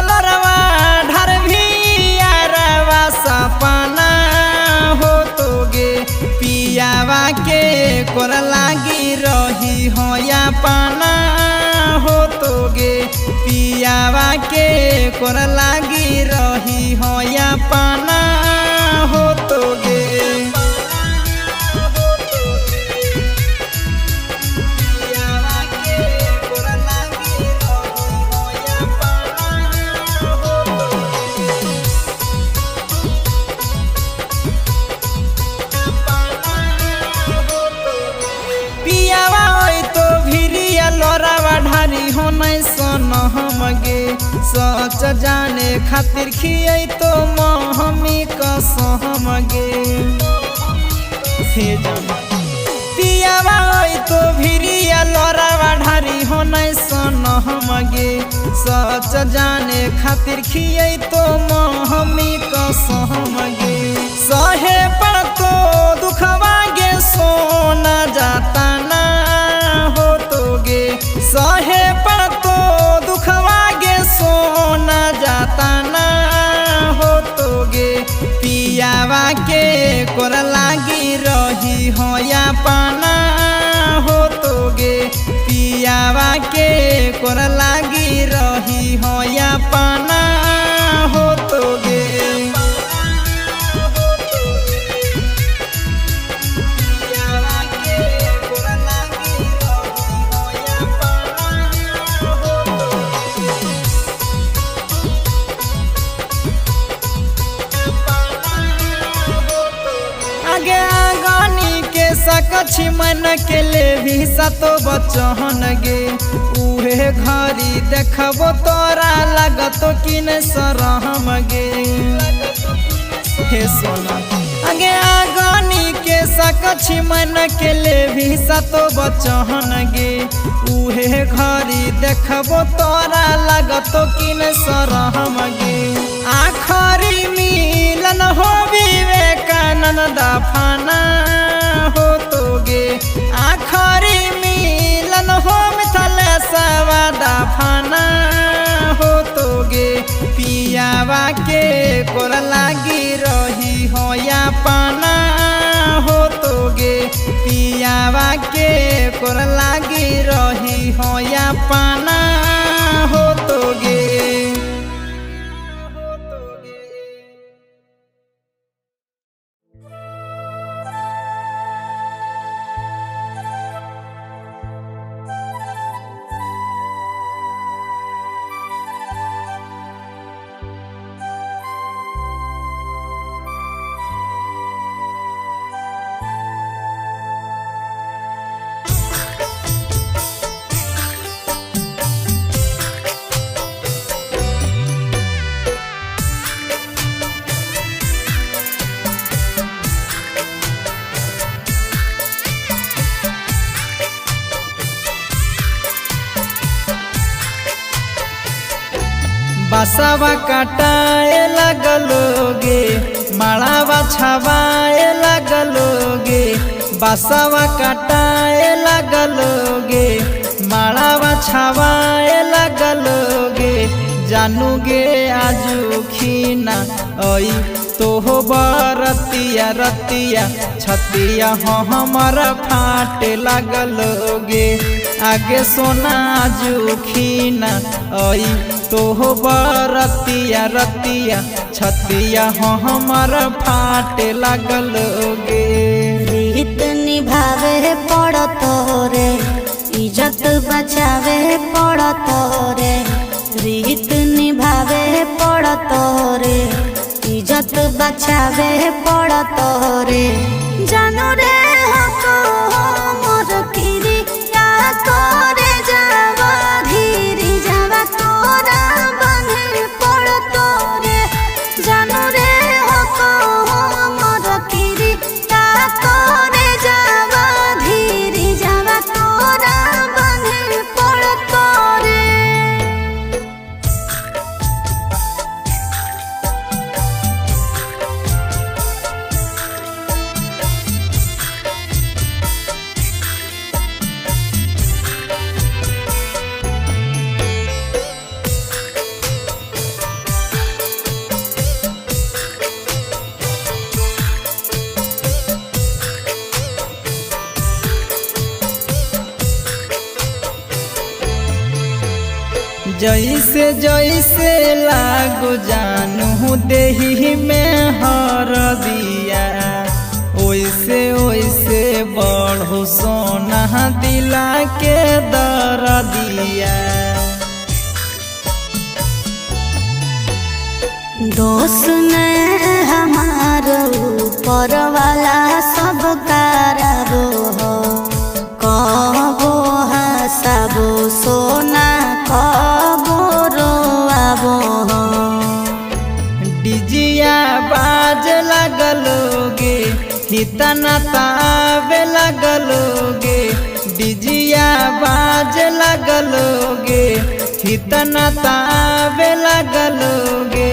लरवा ढर भी यारवा सपना हो तोगे पियावा के कोर लागी रही हो या पाना हो तोगे पियावा के कोर लागी रही हो या पाना हो तोगे। पियावा ओइ तो भिरिया लोरावा ढारी हो नहीं सन हमगे सच जाने खातिर खियै तो महमी कसमगे हे जान। पियावा ओइ तो भिरिया लोरावा ढारी हो नहीं सन हमगे सच जाने खातिर खियै तो महमी कसमगे सहे पर तो दुखवा गे सोना जाता ना हो तोगे सहे पर तो दुखवा गे सोना जाता ना हो तोगे पियावा के कोर लागी रही हो या पाना हो तोगे पियावा के कोर लागी रही हो या पाना हो तोगे। आगे आगानी के सकछी मन के ले भी सतो बचहन गे उहे घरी देखबो तोरा लगतो कि न सरहम गे हे सोना। आगे आगानी के सकछी मन के ले भी सतो बचहन गे उहे घरी देखबो तोरा लगतो कि न सरहम गे आखरी मिलन हो विवेकानंद दफाना हो तोगे आखरी मिलन हो मिथलेशवा दफाना हो तोगे पियावा के कोर लागी रही हो या पाना हो तोगे पियावा के कोर लागी रही हो या पाना हो तोगे। बासावा काटाए लगलोगे मालावा छावाए लगलोगे बासावा काटाए लगलोगे मालावा छावाए लगलोगे जानूगे आजू खीना ओई तोहो बरतिया रतिया छतिया हो हमर फाटे लगलोगे आगे सोना आजू खीना ओई तोहो बरतिया रतिया छतिया हो हमर फाटे लगलोगे। रीत निभावे पड़त रे इज्जत बचावे पड़त रे रीत निभावे पड़त रे इज्जत बचावे पड़त रे जानू रे हको मोर किरी या करे जावा धीरी जावा तोरा बंधे पड़त रे जानू रे हको मोर किरी या करे जावा धीरी जावा तोरा बंधे पड़त रे। जैसे जैसे लागो जानू देही में हर दिया, ओइसे ओइसे बढ़ो सोना दिला के दर दिया। दोष ने हमार ऊपर वाला सब कराबो हो, कबो हंसाबो सोना कबो रोआबो हो। डिजिया बाज लगलोगे हितना तावे लगलोगे, डिजिया बाज लगलोगे हितना तावे लगलोगे।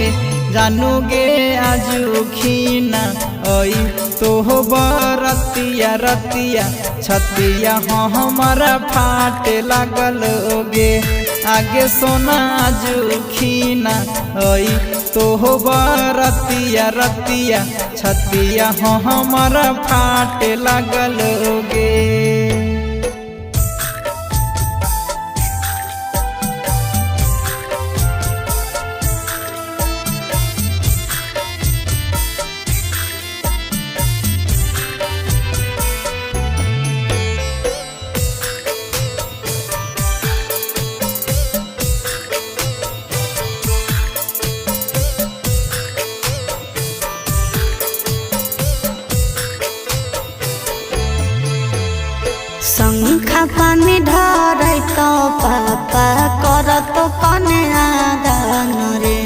जानूगे आजू खीना ओई तो बरतिया रतिया छतिया हमारा फाटे लगलोगे। आगे सोना आजू खीना ओई तो बरतिया रतिया छतिया हमारा फाटे लगलोगे। शंखा पानी ढारै तो पापा करत कने आदान रे,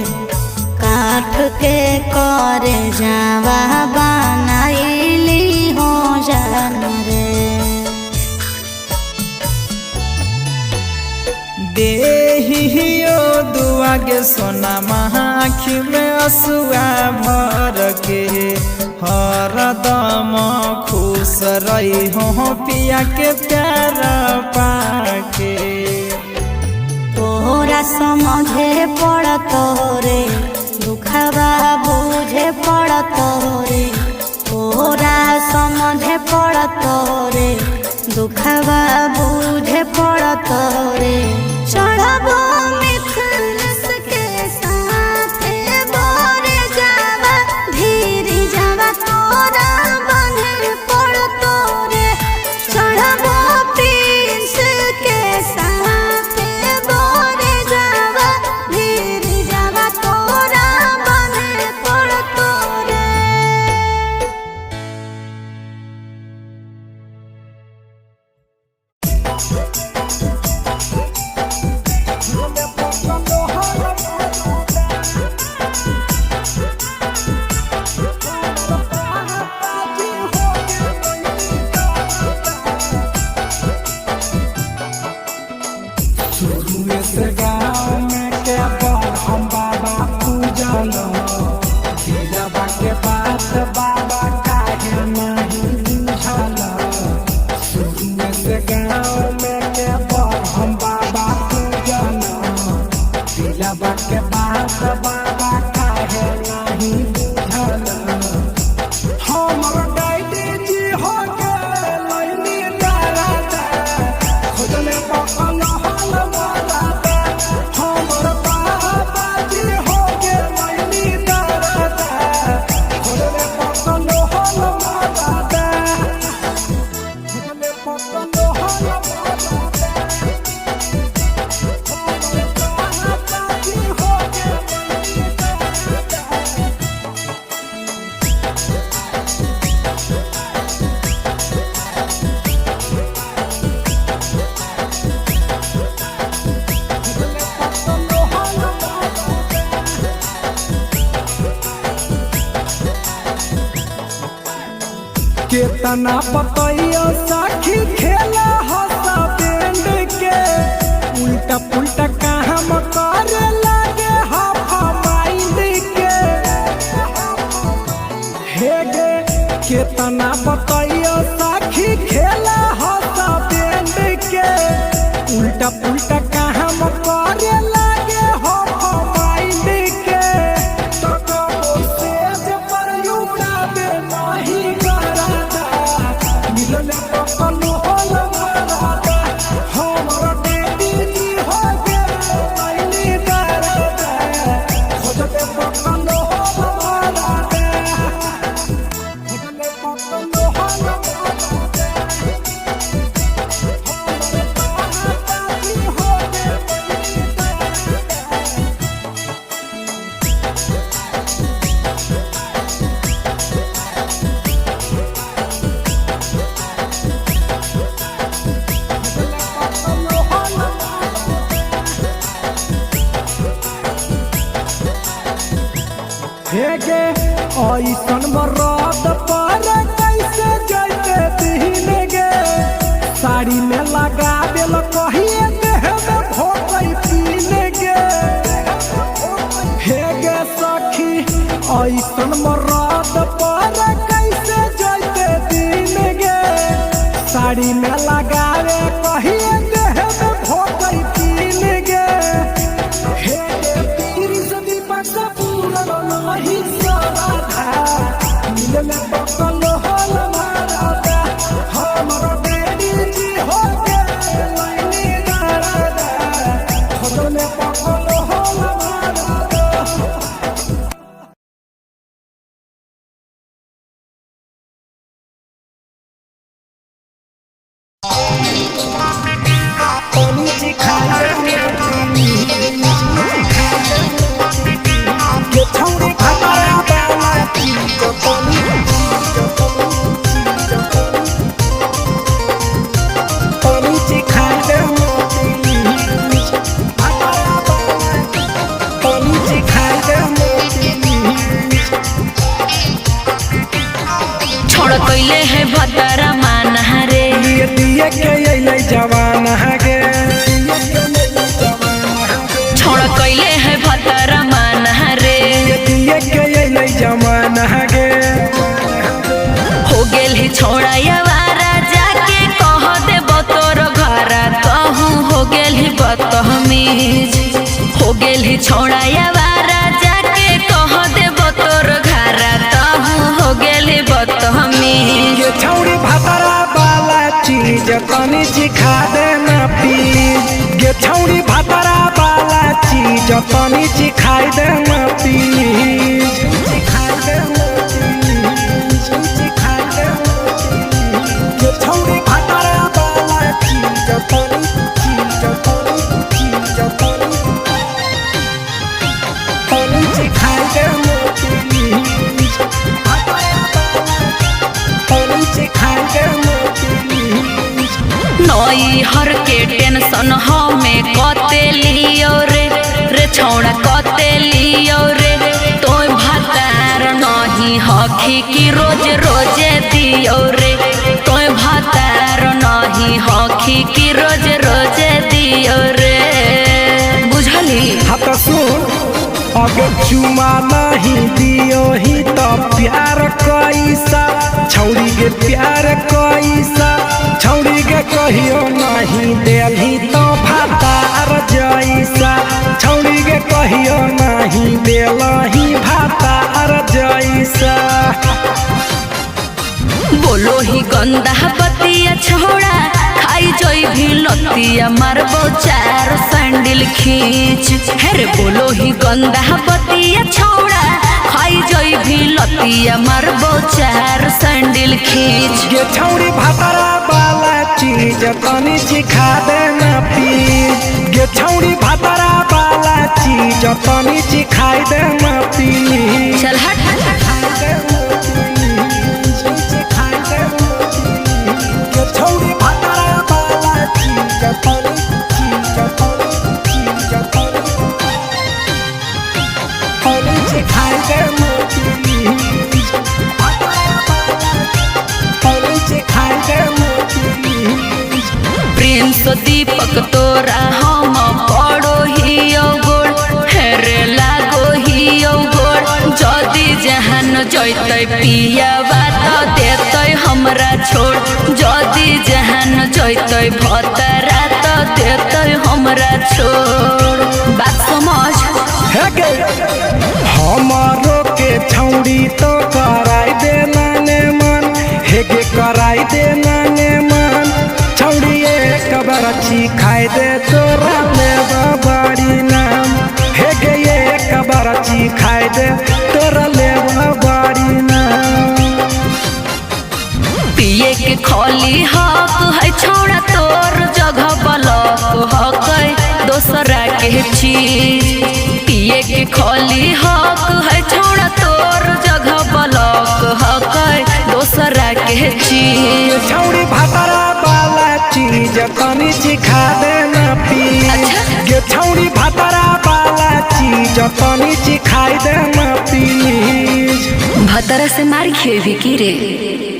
काठ के करे जावा बनाइली हो जान रे। देहियो दुआ के सोना आँखी में असुआ भर के, हरदम खुश रही हो पिया के प्यार पाके। तोरा समझे पड़त रे दुखवा बुझे पड़त रे, तोरा समझे पड़त रे दुखवा बुझे पड़त रे। चढ़बो मिथलस के साथे बोरे जावा धीरे जावा तोरा बंधे पड़त रे, चढ़बो प्रिंस के साथे बोरे जावा धीरे जावा तोरा बंधे पड़त रे। केतना पतैया साखी खेला हसा बैंड के, उल्टा पुल्टा काम करे लागे हाफा माइंड के। हे गे केतना पतैया साखी खेला हसा बैंड के, उल्टा पुल्टा काम करे लागे हाफा माइंड के। तो कबो सेज पर उड़ावे नहीं कराता, मिलले पपलो होल मराता, हमर डैडी जी हो गे हे गे ऐसन मरद पर कैसे जैते दिन गे, साड़ी में लगा देल कहिए देह में भोकै पीन गे। हे गे सखी ऐसन मरद पर कैसे जैते दिन गे, साड़ी में लगावे कहिए देह में भोकै पीन गे। हे गे पीर से दीपक पूरन नहीं सराधा, मिलले बकल होल मारदा, हमर डैडी जी हो गे लाइनी दादा, खोजले बकल होल मारदा। छोड़ कैले है भतरा माना रे, दिए दिए के अइलै जवान गे, छोड़ कैले है भतरा माना रे, दिए के अइलै जवान गे। हो गेल ही छोड़ा यवारा जाके कह देब तोर घरा, कहूँ हो गेल ही बदतमीज, हो गेल ही छोड़ा यवारा जाके कह देब तोर घरा, कहूँ हो गेल ही बदतमीज। ये छौड़ी भातरा वाला चीज तनी सिखा देना प्लीज, ये छौड़ी भातरा वाला चीज तनी सिखाई देना प्लीज, सिखाई देना प्लीज, सिखाई देना प्लीज। ये छौड़ी भातरा वाला चीज तनी चीज तनी चीज तनी तनी सिखाई देना प्लीज, भातरा वाला तनी सिखाई देना प्लीज। नई हर के टेंशन हमें कते लियो रे, रे छौड़ा कते लियो रे, तोय भातार नहीं हखी की रोज रोजे दियो रे, तोय भातार नहीं हखी की रोज रोजे दियो रे, बुझली। हाँ तो सुन, अगर चुमा नहीं दियो ही तो प्यार कैसा, छौड़ी के प्यार कैसा, छौड़ी के कहियो नहीं देलही तो भातार जैसा, छौड़ी के कहियो नहीं देलही भातार जैसा। बोलो ही गंदा बतिया छोड़ा खाई जोई भी लतिया मारबो चार सैंडल खींच, हेरे बोलो ही गंदा बतिया छोड़ा खाई जोई भी लतिया मारबो चार सैंडल खींच। ये छौड़ी भातरा वाला चीज तनी सिखा देना प्लीज, ये छौड़ी भातरा वाला चीज तनी सिखाई देना प्लीज। चल हट। ये छौड़ी भातरा वाला चीज तनी चीज तनी चीज तनी तनी सिखाई देना प्लीज, भातरा वाला तनी सिखाई देना प्लीज। प्रिंस दीपक तोरा हम पड़ो हियो गोड़, हेरे लागो हियो गोड़, जदि जहान जैतै पियावा त देतै हमरा छोड़, जदि जहान जैतै भतरा त देतै हमरा छोड़, बात समझ। हे गे हमारो के छौड़ी तो कराई देना ने मन, हे गे कराई देना ने मन, छौड़ी एक बार खाई दे तोरा ले बाड़ी नाम, हे गे एक बार खाई दे तोरा ले बाड़ी नाम। पिए के खोली हक है छोड़ा तोर जगह बलक हक है दोसरा के चीज, पिए के खोली हक है छोड़ा तोर जगह बलक हक है दोसरा के चीज। छौड़ी भातरा वाला चीज तनी सिखा देना प्लीज, अच्छा। ये छौड़ी भातरा वाला चीज तनी सिखाई देना प्लीज। भतरा से मार खेबी की रे।